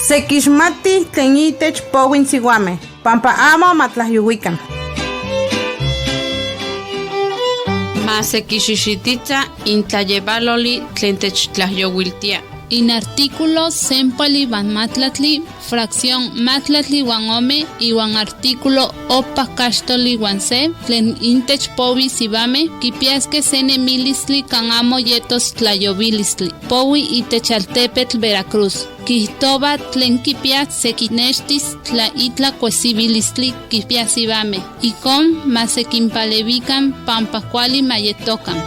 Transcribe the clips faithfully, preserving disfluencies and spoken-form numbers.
Sekixmatij tlen itech powin siuamej, pampa amo ma tlajyouikan. Ma sekixixititsa intlayeualoli tlen techtlajyouiltia. Inartículo sempoal iuan matlatli, fracción matlatli iuan ome, iuan artículo opak kaxtol iuan se, tlen intech powin siuamej kipiaskej se nemilistli kan amo yetos tlayouilistli. Powin itech altepetl Veracruz. Kijtoua tlen kipia sekinextis tla itlaj kuesiuilistli kipia siuamej. Ijkon ma sekinpaleuikan pampa kuali ma yetokan.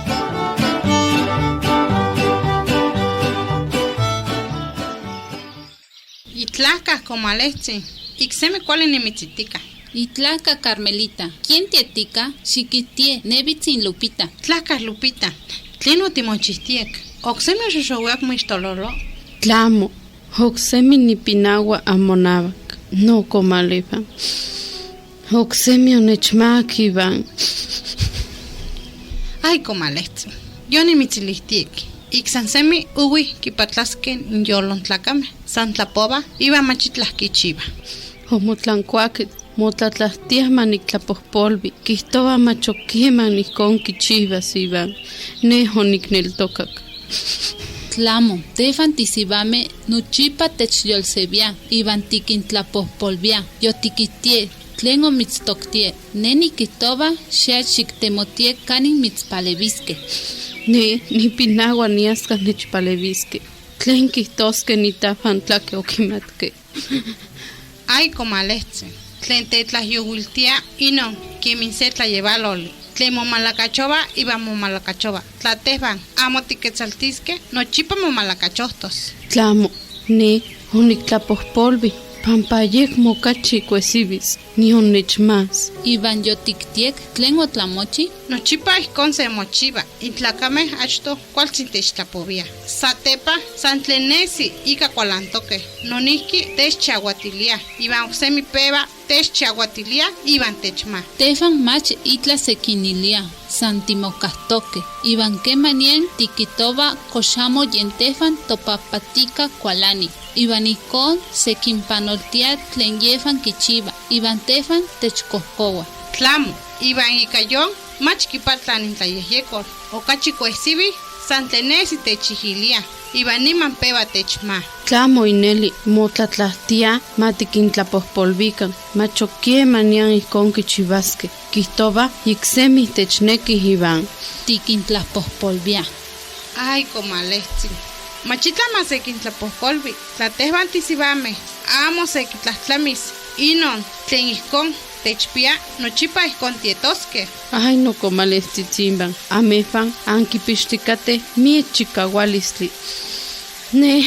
Itlajka komalejtsin, iksemi kuali nimitsitika. Itlajka Carmelita, ¿ken tietika? Xikijtie, nej bitsin Lupita. Tlajka Lupita, ¿tlen otimochijtiek? Oksemi oxoxouiak moixtololo? Tlamo, oksemi nipinaua amonauak, nokomalejpan. Oksemi onechmaak iuan. Ay, komalejtsin, yonimitsilijtiek, ik san semi ouij kipatlaskej inyolon tlakamej, san tlapouaj iuan mach itlaj kichiuaj. Omotlankuakej, motlatlajtiaj ma niktlapojpolui, kijtoua mach ok keman ijkon kichiuas iuan. Nej onikneltokak. Tlamo, tejuan tisiuamej nochipa techyolseuiaj iuan tikintlapojpoluiaj. Yotikijtiej tlen omitstoktiej. Nej nikijtoua xiach xiktemotiek kanin mitspaleuiskej. Nej nipinaua nias kan nechpaleuiskej. ¿Tlen kijtoskej nitajuan tla ke okimatkej? Ay, komalejtsin, tlen tetlajyouiltia inon kemin se tlayeualoli tlen momalakachoua iuan momalakachoua. Tla tejuan amo tiketsaltiskej, nochipa momalakachojtos. Tlamo, nej oniktlapojpolui, pampa ayekmo okachi kuesiuis, nion nechmaas. Iuan yotikijtiek tlen otlamochij? Nochipa ijkon semochiua, intlakamej achtoj kualtsin techtlapouiaj. Satepa, san tlen nesi ika kualantokej, nonijki techchauatiliaj, iuan oksemi peua techchauatiliaj iuan techmaj. Tejuan mach itlaj sekiniliaj, san timokajtokej, iuan kemanian tikijtoua kox amo yen tejuan topajpatika kualani, iuan ijkon sekinpanoltia tlen yejuan kichiuaj, iuan tejuan techkojkoua. Tlamo, iuan ika yon mach kipatla nintlayejyekol, okachi kuesiuij san tlen nesi techijiliaj, iuan niman peua techmaj. Tlamo ineli, motlatlajtia ma tikintlapojpoluikan, mach ok keman nian ijkon kichiuaskej, kijtoua iksemi technekij iuan tikintlapojpoluiaj. Ay, komalejtsin, mach itlaj ma sekintlapojpolui, tla tejuan tisiuamej amo sekitlajtlamis inon tlen ijkon techpia, nochipa ijkon tietoskej. Ay, nokomalejtsitsiuan, amejuan ankipixtikatej miek chikaualistli. Nej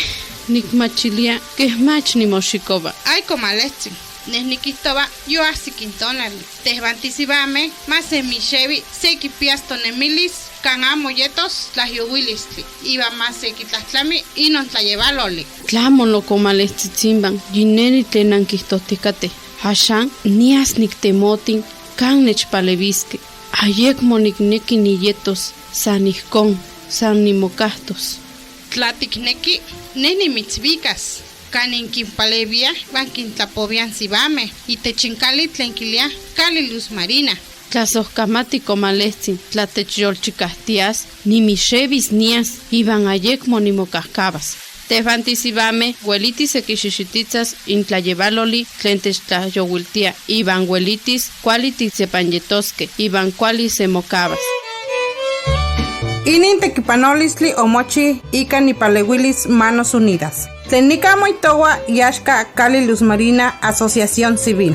nikmachilia kej mach nimoxikoua. Ay, komalejtsin, nej nikijtoua yoajsik intonali. Tejuan tisiuamej ma semixeui sekipias tonemilis kan amo yetos tlajyouilistli, iuan ma sekitlajtlami inon tlayeualoli. Tlamo, nokomalejtsitsiuan, yineni tlen ankijtojtikatej. Axan nias niktemotin kan nechpaleuiskej. Ayekmo nikneki niyetos san ijkon, san nimokajtos. Tla tikneki, nej nimitswikas kanin kinpaleuiaj iuan kintlapouiaj siuamej itech inkali tlen kiliaj kali Luz Marina. Tla sojkamati komalejtsin, tla techyolchikajtias, nimixeuis nias iuan ayekmo nimokajkauas. Tejuan tisiuamej uelitis sekixixititsas intlayeualoli tlen techtlajyouiltia, iuan uelitis kuali tisepanyetoskej iuan kuali semokauas. Inin tekipanolistli omochij ika nipaleuilis Manos Unidas. Tlen nikan moijtoua iaxka kali Luz Marina Asociación Civil.